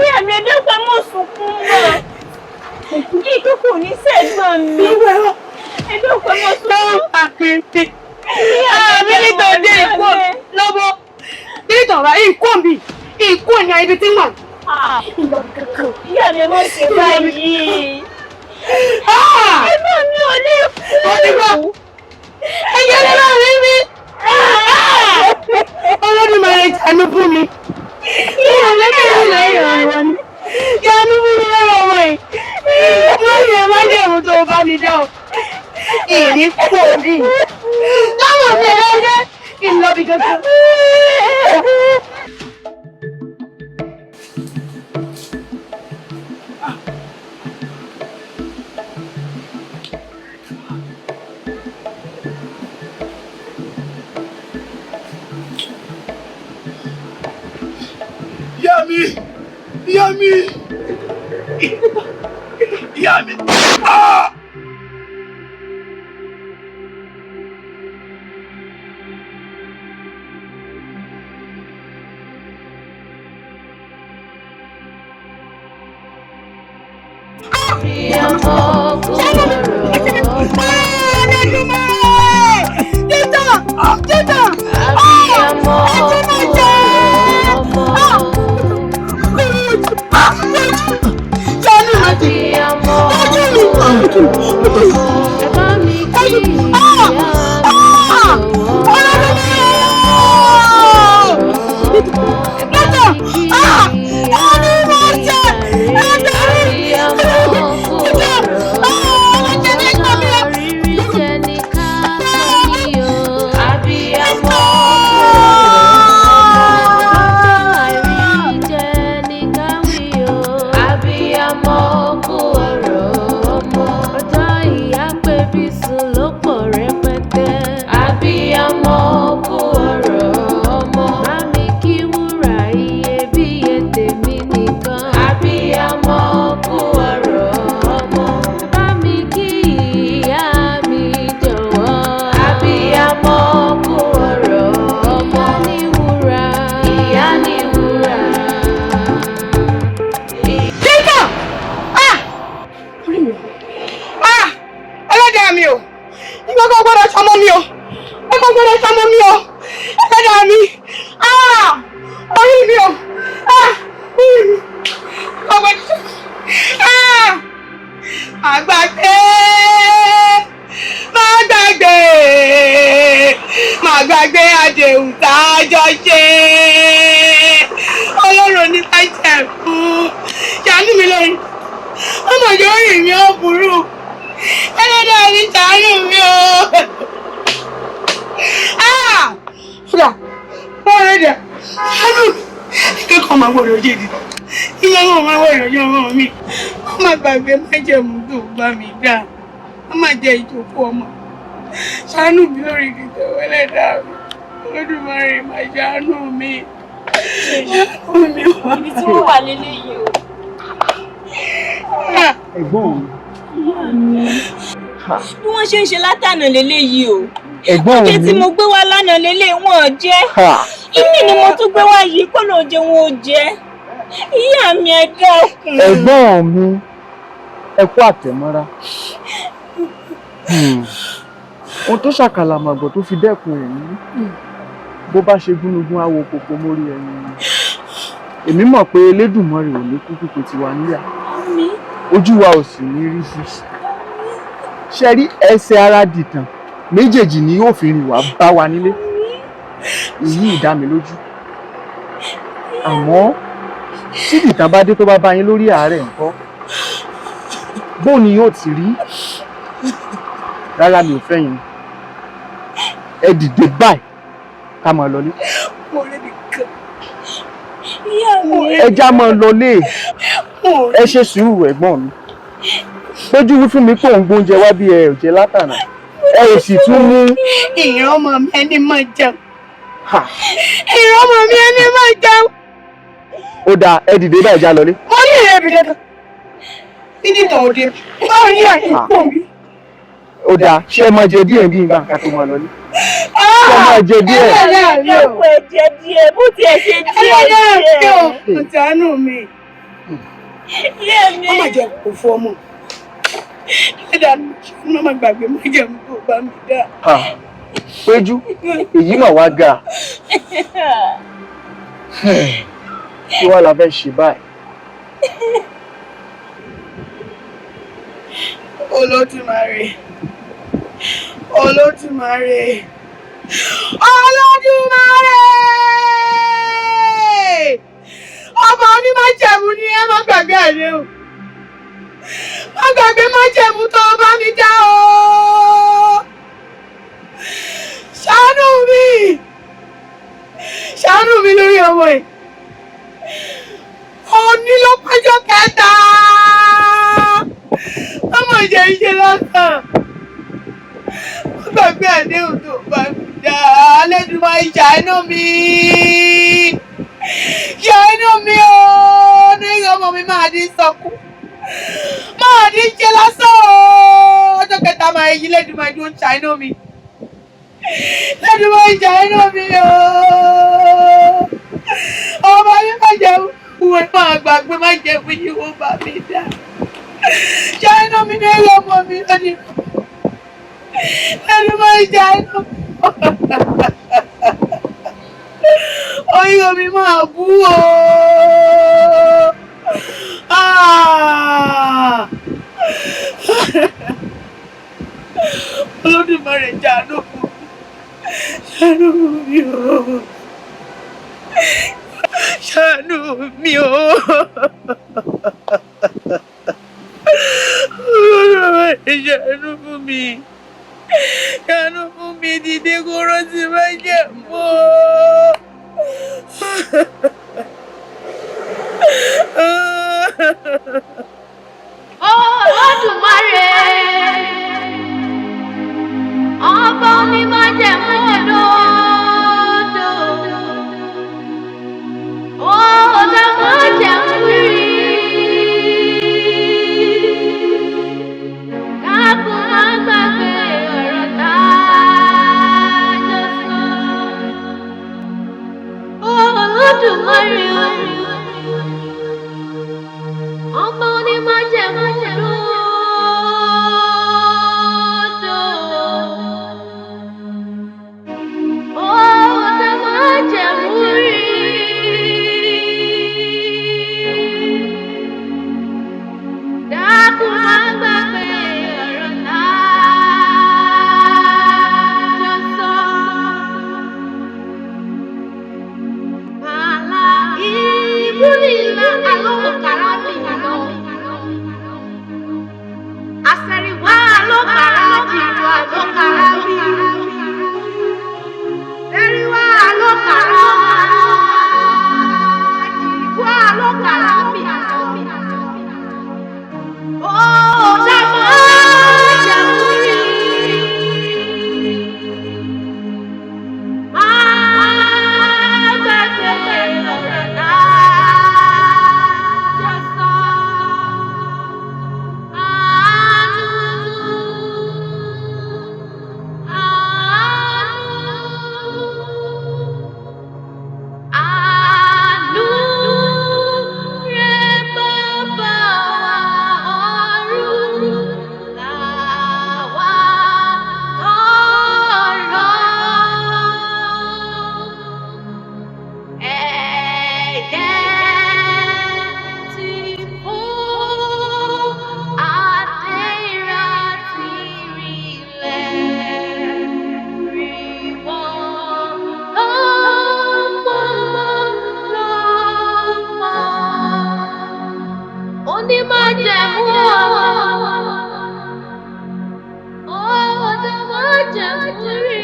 Speaker 5: Ìyá mi ẹ̀dọ́gba mọ̀ sunkún mọ́. Ìkókò ní sẹ́gbọ̀n mi. Ẹ̀dọ́gba mọ̀ sunkún.
Speaker 3: Ìyá mi nítorí ìkó lọ́wọ́. Nítorí ìkó mi, ìkó ni ibi tí wà.
Speaker 5: Ìyá mi mọ̀ ṣe báyìí. Ẹ̀gbọ́n mi ò lè kú.
Speaker 3: Mo ti gbọ́. Ẹ̀yẹ́ mi náà rí mi. Olódùmarè ṣàánú fún mi. Ìyá mi kì í lè ràn wọ́n ni. Ṣàánú fún mi lọ́wọ́ ọmọ yìí. Mo yẹ má jẹ̀mú tó bá mi dá o. Ìní kú òbí. Láwọn mi lọ́jọ́ kí n lọ bí kankan.
Speaker 1: Ìyá mi! Ìyá mi! Ìyá mi! Ah!
Speaker 3: Májẹ̀mú tó bá mi dá a máa jẹ ìjókòó ọmọ ṣàánú mi lórí ìdìtẹ̀ ẹlẹ́dàá mi Olódùmarè máa ṣàánú mi ṣàánú mi wá.
Speaker 5: Ibi tí wọ́n wà lélẹ́yìí o.
Speaker 4: Ẹ̀gbọ́n mi.
Speaker 5: Bí wọ́n ṣe ń ṣe látànà lélẹ́yìí o.
Speaker 4: Ẹ̀gbọ́n mi.
Speaker 5: Oúnjẹ tí mo gbé wá lánàá lélẹ̀ wọn ò jẹ. Ìmí ni mo tún gbé wá yìí kó lóun jẹ wọn ò jẹ. Ìyá mi ẹ dákun.
Speaker 4: Ẹ̀gbọ́n mi, ẹ kú àtẹ̀mọ́ra. Ohun tó ṣàkàlàmàgbọ̀ tó fi dẹ́kun ẹ̀ ní bó bá ṣe gúnugún awo kòkó mórí ẹni. Èmi mọ̀ pé Elédùmarè ò ní kú pípé tiwa níyà. Ojú wa ò sì ní rí sí. Ṣé rí ẹsẹ̀ ara dìtàn méjèèjì ni yóò fi rìn wá bá wa nílé. Èyí dá mi lójú. Àmọ́ tí dìtàn bá dé tó bá bá yín lórí àárẹ̀ ńkọ́, bó ni yóò ti rí? Rárá mi ò fẹ́ yín.
Speaker 8: Ẹ dìde báyìí ká máa lọlé.
Speaker 3: Mo rí nìkan.
Speaker 5: Ìyá mi.
Speaker 8: Ẹ já máa lọlé. Ẹ ṣe sùúrù ẹ̀gbọ́n mi. Péjú wí fún mi pé òun gbóúnjẹ wá bí ẹ ò jẹ látànà. Ẹ ò sì tún mú.
Speaker 3: Ìran ọmọ mi ẹni máa jẹun. Ìran ọmọ mi ẹni máa jẹun.
Speaker 8: Ó dáa, ẹ dìde báyìí já lọlé.
Speaker 3: Mo ní ìrẹ́ mi dandan. Nídìí tàn òde. Báwo ni àyè pọ̀ mi?
Speaker 8: Ó dáa, ṣé ẹ máa jẹ díẹ̀ bí nǹkan ká tó máa lọlé? Ṣé ẹ máa jẹ díẹ̀?
Speaker 5: Ẹ̀kọ́ ẹ̀jẹ̀ díẹ̀ bó tiẹ̀ ṣe díẹ̀
Speaker 3: Ẹlẹ́dàá mi ò
Speaker 5: díẹ̀.
Speaker 3: ṣàánú mi.
Speaker 5: Ìyá mi.
Speaker 3: Má má jẹ òfò ọmọ. Ẹlẹ́dàá mi ṣàánú, má má gbàgbé má jẹun tó bá mi dá.
Speaker 8: Ha, Péjú, èyí mà wá ga. Kí wàá la fẹ́ ṣe báyìí?
Speaker 3: Olódùmarè, Olódùmarè, Olódùmarè! Ọba onímájẹ̀mú ni ẹ má gbàgbé àdéhùn. Má gbàgbé májẹ̀mú tó o bá mi dá o. Ṣàánú mi! Ṣàánú mi lórí ọmọ yìí. Òní ló pẹ́jọ́ kẹta. Ọmọ ìjẹ́ iṣẹ́ lásán. Má gbàgbé àdéhùn tó bá mi dá. Olódùmarè ṣàánú mi. Ṣàánú mi o. Ní ọmọ mi máa dín sọkún. Máa dín ṣe lásán o. Ọjọ́ kẹta máa yí Olódùmarè tó ń ṣàánú mi. Olódùmarè ṣàánú mi o. Ọmọ mi má jẹun. Wọ́n máa gbàgbé má jẹun yìí wọ́n bá mi dá. Ṣàánú mi ní ọmọ mi lónìí. Olódùmarè ṣàánú mi. Oyún mi máa bú o. Ah! Olódùmarè ṣàánú fún mi. Ṣàánú mi o. Ṣàánú mi o. Olódùmarè ṣàánú fún mi. Ṣàánú fún mi, dìde kó rántí májẹ̀mú o.
Speaker 2: Olódùmarè, ọba onímájẹ̀mú òdodo, ó dá májẹ̀mú rí. Dákun má gbàgbé ọ̀rọ̀ tá a jọ sọ. Olódùmarè, ọba onímájẹ̀mú òdodo, ó dá májẹ̀mú rí. Dákun má gbàgbé ọ̀rọ̀ tá a jọ sọ. Àlà ìbúnilá alókàrá mi lọ. Àṣẹ̀ríwá alókàrá jìrò alókàrá mi. Ẹ̀ríwá alókàrá jìrò alókàrá mi. Ó dàgbà jẹ̀mú rí. Má gbàgbé ọ̀rọ̀ tá a jọ sọ. Àánú, àánú, àánú rẹ̀ bàbá wa ọ̀run làwa tọrọ. Ẹ̀jẹ̀ tí fún àdéhà ti rinlẹ̀ rí wọ́n lọ́pọ̀lọpọ̀. Onímájẹ̀mú o, ọ̀dọ́májẹ̀mú rí.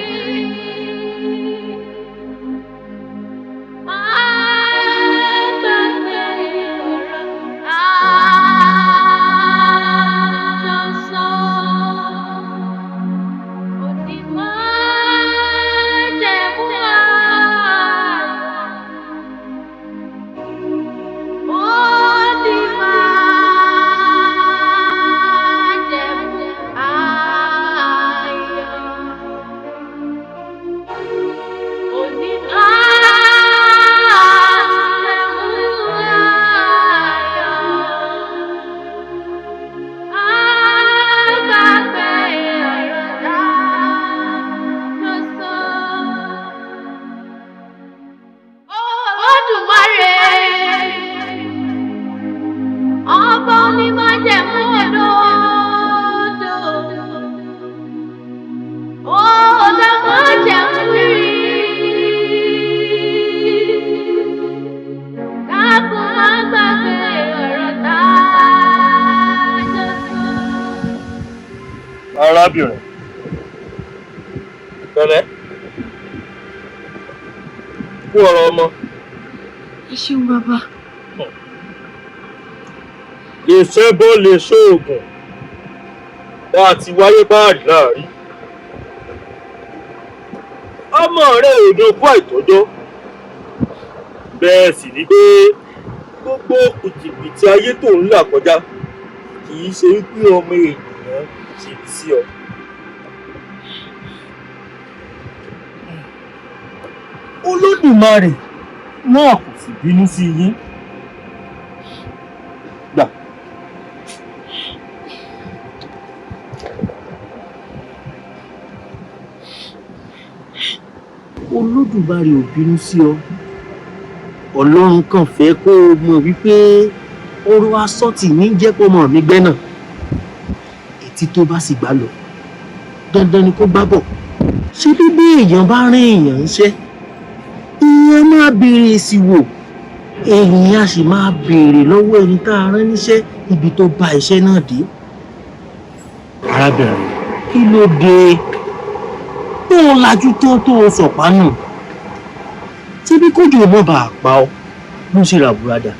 Speaker 9: Arábìnrin, pẹ̀lẹ́, kú ọ̀rọ̀ ọmọ.
Speaker 3: Ẹ ṣeun bàbá.
Speaker 9: Lè ṣẹbọ lè ṣoògùn, bá a ti wáyé báàrí láàrí. Ọmọ rẹ ò dókú àìtọ́jọ́, bẹ́ẹ̀ sì ni pé gbogbo pìtìpìtì ayé tó ń là kọjá kì í ṣe wípé ọmọ ènìyàn ṣe bí sí ọ. Olódùmarè náà kò sì bínú sí yín. Gbà. Olódùmarè ò bínú sí ọ. Ọlọ́run kàn fẹ́ kó o mọ̀ wípé ọ̀rọ̀ asọ́tì ní jẹ́ kó mọ̀ mí gbẹ́ náà. Etí tó bá sì gbá lọ, dandan ni kó gbá bọ̀. Ṣé bí bí èèyàn bá rán èèyàn ńṣẹ́, èèyàn máa béèrè èsì wò, èèyàn á sì máa béèrè lọ́wọ́ ẹni tá a rán níṣẹ́ ibi tó bá iṣẹ́ náà dé. Arábìnrin, kí ló dé tó o lajú tán tó o sọ̀pá nù? Ṣé bí kójú mọ́ bá a pa ọ́ ló ṣe ra àbúradà?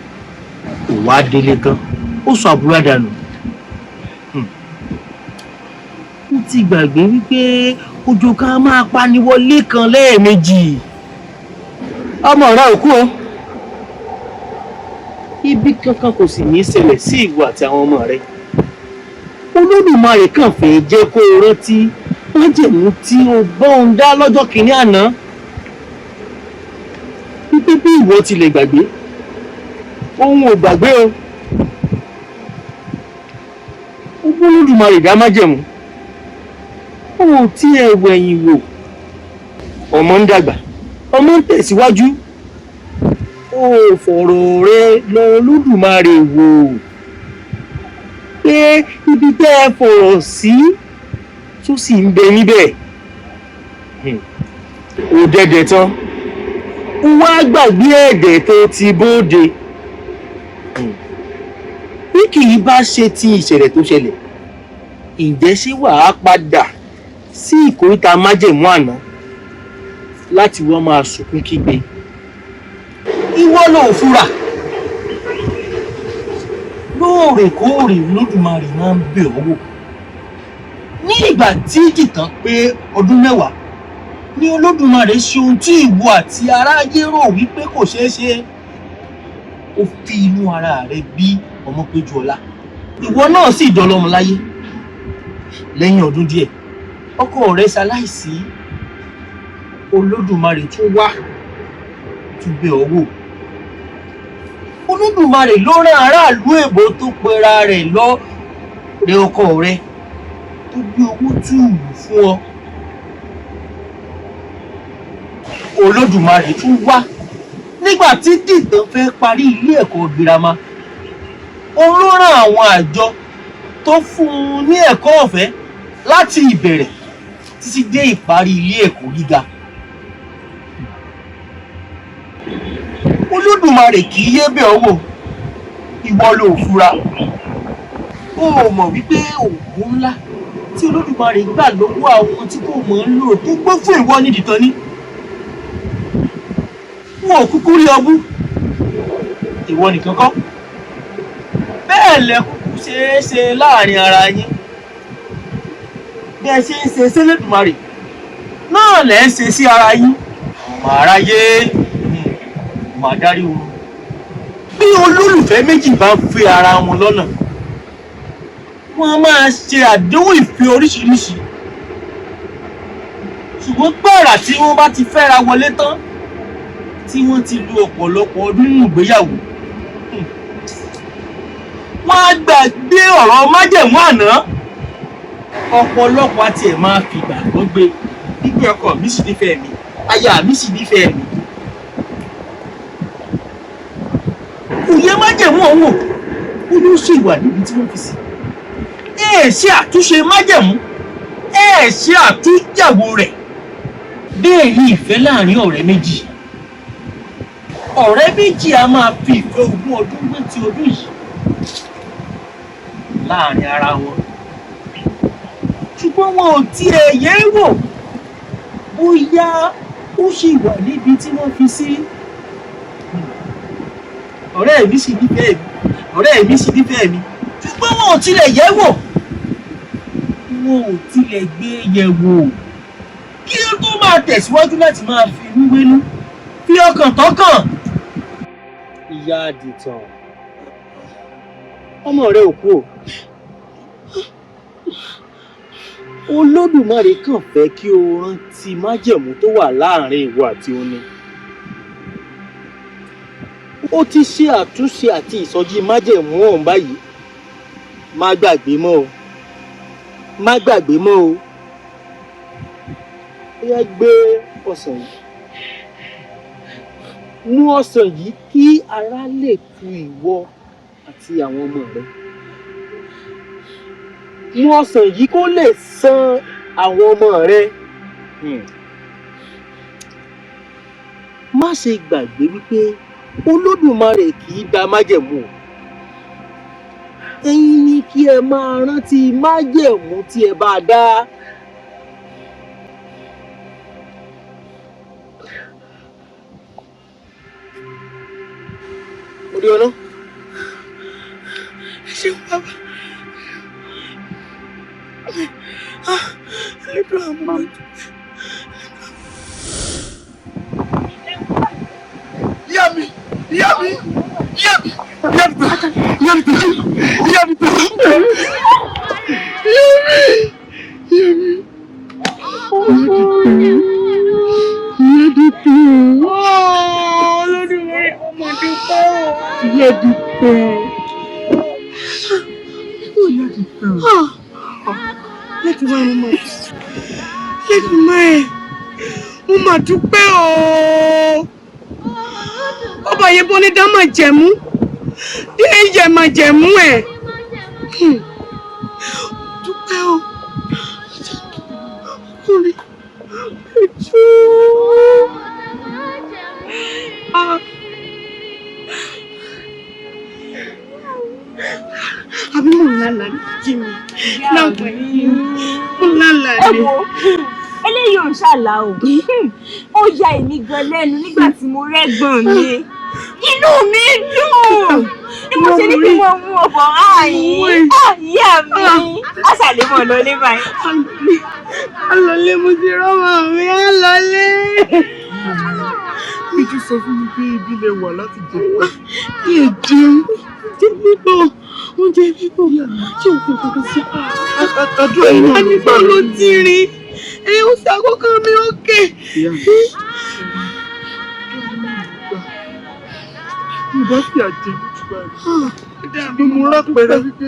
Speaker 9: Ò wá délé tán, ó sọ àbúradà nù. Ó ti gbàgbé wípé òjò kan máa paniwọlé kan lẹ́ẹ̀mejì. Ọmọ rẹ ò kú o. Ibi kankan kò sì ní í ṣẹlẹ̀ sí ìwọ àti àwọn ọmọ rẹ. Olódùmarè kàn fẹ́ jẹ́ kó o rántí májẹ̀mú tí o bọ́un dá lọ́jọ́ kìíní àná. Wípé bí ìwọ tilẹ̀ gbàgbé, òun ò gbàgbé o. Ó bá Olódùmarè dá májẹ̀mú. Ó ò tiẹ̀ wẹ̀yìn wò. Ọmọ ń dàgbà, ọmọ ń tẹ̀síwájú. Ó fọ̀rọ̀ rẹ lọ Olódùmarè wò pé ibi tẹ́ ẹ fọ̀rọ̀ sí tó sì ń bẹ níbẹ̀. Ó dẹ̀dẹ̀ tán, ó wá gbàgbé ẹ̀dẹ̀ tó ti bóde. Bí kì í bá ṣe ti ìṣẹ̀lẹ̀ tó ṣẹlẹ̀, ǹjẹ́ ṣé wàá padà sí ìkóríta májẹ̀mú àná láti wá máa sunkún kígbe? Ìwọ ló fura. Lóòrèkóòrè Olódùmarè máa ń bẹ̀ ọ́ wò. Ní ìgbà tí Dìtàn pé ọdún 10 ni Olódùmarè ṣe ohun tí ìwọ àti aráyé rò wípé kò ṣeé ṣe. Ó fi inú ara rẹ bí ọmọ péjú ọlá. Ìwọ náà sì dọlọ́mọ láyé. Lẹ́yìn ọdún díẹ̀, ọkọ rẹ ṣaláìsí. Olódùmarè tún wá tún bẹ̀ ọ́ wò. Olódùmarè ló rán aráàlú èbó tó pera rẹ̀ lọ rẹ ọkọ rẹ tó gbé owó túùlù fún ọ. Olódùmarè tún wá nígbà tí Dìtàn fẹ́ parí ilé ẹ̀kọ́ girama. Òun ló rán àwọn àjọ tó fún un ní ẹ̀kọ́ ọ̀fẹ́ láti ìbẹ̀rẹ̀ títí dé ìparí ilé ẹ̀kọ́ gíga. Olódùmarè kì í yé bẹ̀ ọ́ wò, ìwọ ló fura. Ó mọ̀ wípé òògùn ńlá tí Olódùmarè gbà lọ́wọ́ àwọn tí kò mọ̀ ń lò tó gbó fún ìwọ ní Dìtàn ní. Wọn ò kúkú rí ọbú, ìwọ nìkan kọ́. Bẹ́ẹ̀ lẹ kúkú ṣeé ṣe láàrin ara yín. Bí ẹ ṣe ń ṣe sẹ́lẹ̀dùmarè náà lẹ̀ ń ṣe sí ara yín. Ọmọ aráyé mà dárí wọn. Bí olólùfẹ́ méjì bá fẹ́ ara wọn lọ́nà, wọ́n á máa ṣe àdéhùn ìfẹ́ oríṣiríṣi. Ṣùgbọ́n gbàrà tí wọ́n bá ti fẹ́ra wọlé tán, tí wọ́n ti lu ọ̀pọ̀lọpọ̀ ọdún nínú ìgbéyàwó, wọ́n á gbàgbé ọ̀rọ̀ májẹ̀mú àná. Ọ̀pọ̀lọpọ̀ àti ẹ̀ máa fi ìgbàgbọ́ gbé wípé ọkọ mi sì nífẹ̀ẹ́ mi, aya mi sì nífẹ̀ẹ́ mi. Kò yẹ májẹ̀mú ọ̀hún o, ó ló ṣì wà níbi tí wọ́n fi sí. Ẹ ṣe àtúnṣe májẹ̀mú, ẹ ṣe àtúnyẹ̀wò rẹ̀. Bẹ́ẹ̀ ni ìfẹ́ láàrin ọ̀rẹ́ méjì. Ọ̀rẹ́ méjì a máa fi ìfẹ́ ogún ọdún wé ti ọdún yìí láàrin ara wọn. Ṣùgbọ́n wọn ò tiẹ̀ yẹ̀ wò bóyá ó ṣì wà níbi tí wọ́n fi sí. Ọ̀rẹ́ mi sì nífẹ̀ẹ́ mi, ọ̀rẹ́ mi sì nífẹ̀ẹ́ mi, ṣùgbọ́n wọn ò tilẹ̀ yẹ̀ wò, wọn ò tilẹ̀ gbé yẹ̀ wò kí ó tó máa tẹ̀síwájú láti máa fi inú wénú, fi ọkàn tọ́kàn. Ìyá àdìtàn, ọmọ rẹ ò kú o. Olódùmarè kàn fẹ́ kí o rántí májẹ̀mú tó wà láàrin ìwọ àti òun ni. Ó ti ṣe àtúnṣe àti ìsọjí májẹ̀mú ọ̀hún báyìí. Má gbàgbé mọ́ o, má gbàgbé mọ́ o. Ó yá, gbé ọsàn yìí, mú ọsàn yìí kí ara lè tu ìwọ àti àwọn ọmọ rẹ. Mú ọsàn yìí kó lè san àwọn ọmọ rẹ. Má ṣe gbàgbé wípé Olódùmarè kì í da májẹ̀mú o. Ẹ̀yin ni kí ẹ máa rántí májẹ̀mú tí ẹ bá dá. Orí ọ̀nà.
Speaker 3: Ẹ ṣeun bàbá. Ẹlẹ́dùn àwọn ọmọ.
Speaker 1: Ìyá mi, ìyá mi, ìyá mi, ìyá mi, ìyá mi, ìyá mi, ìyá mi, ìyá mi. Ìyá dìtẹ̀.
Speaker 3: Olódùmarè, ọmọ dúpẹ́ o.
Speaker 1: Ìyá dìtẹ̀. Ìyá dìtẹ̀.
Speaker 3: Lẹ́dùnmáà, mo máa Lẹ́dùnmáà, mo máa dúpẹ́ o. Ọba yẹn bọ́ ní dá máa jẹ̀mú, dé yẹ máa jẹ̀mú ẹ̀. Dúpẹ́ o. Ọkùnrin ẹjọ́. Àbí mò ń lálàá ní jí mi náà pẹ̀lú mò ń lálàá ní.
Speaker 5: Ẹ wo, eléyìí ò ń ṣàlà o. Ó ya èmi gan lẹ́nu nígbà tí mo rẹ́gbọ̀n mi. Inú mi dùn ní mo ṣe ní kí mo mú ọbọ̀ ààyè. Ìyá mi, á ṣàlè mọ̀ lọlé báyìí.
Speaker 3: Alọ́lé, mo ti rọ́mọ mi, alọ́lé.
Speaker 4: Méjì sọ fún mi pé ibi lè wà láti jẹ kí ẹ jẹun.
Speaker 3: Oúnjẹ bíbọ̀, oúnjẹ bíbọ̀, ṣé òkú kankan sí?
Speaker 4: Àdúrà yìí náà ló
Speaker 3: Àníbọ̀ ló ti rìn. Ẹ ó ṣàkókò mi ókè.
Speaker 4: Ìyá mi, mo bá fi àjẹ jù báyìí. Ṣùgbọ́n mo rápẹ̀rẹ̀ wípé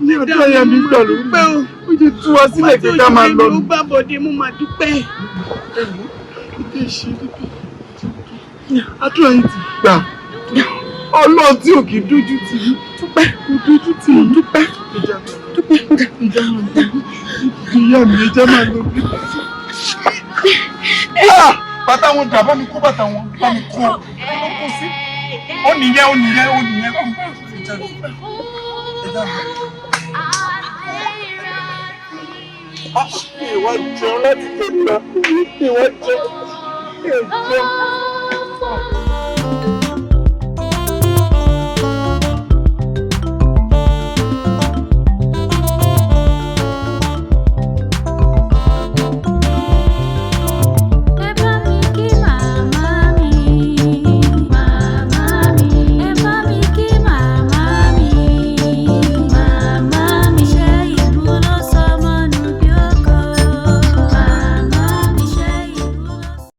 Speaker 4: ní ọdún àyà mi gbà ló
Speaker 3: Dúpẹ́ o.
Speaker 4: ó jẹ́ tú wa sílẹ̀ pé ká máa lọ.
Speaker 3: Mo gbà bọ̀dé, mo máa dúpẹ́.
Speaker 4: Ẹ̀wọ̀n, ìdí ìṣe níbi àdúrà yìí ti gbà. Ọlọ́run tí ò kì í dójú tì í.
Speaker 3: Dúpẹ́,
Speaker 4: Kò dójú tì í.
Speaker 3: dúpẹ́,
Speaker 4: Ìjà
Speaker 3: dúpẹ́.
Speaker 4: ìjà máa lọ bí. Ìyá mi, ìjà máa lọ bí. Bàtà wọn dà, bá mi kó bàtà wọn, bá mi kó. Ó kó sí. Ó nìyẹn, ó nìyẹn, ó nìyẹn. Ìjà ìjà. Ìwà jẹun láti tẹ̀lé. Ìwà jẹun. Ìwà jẹun.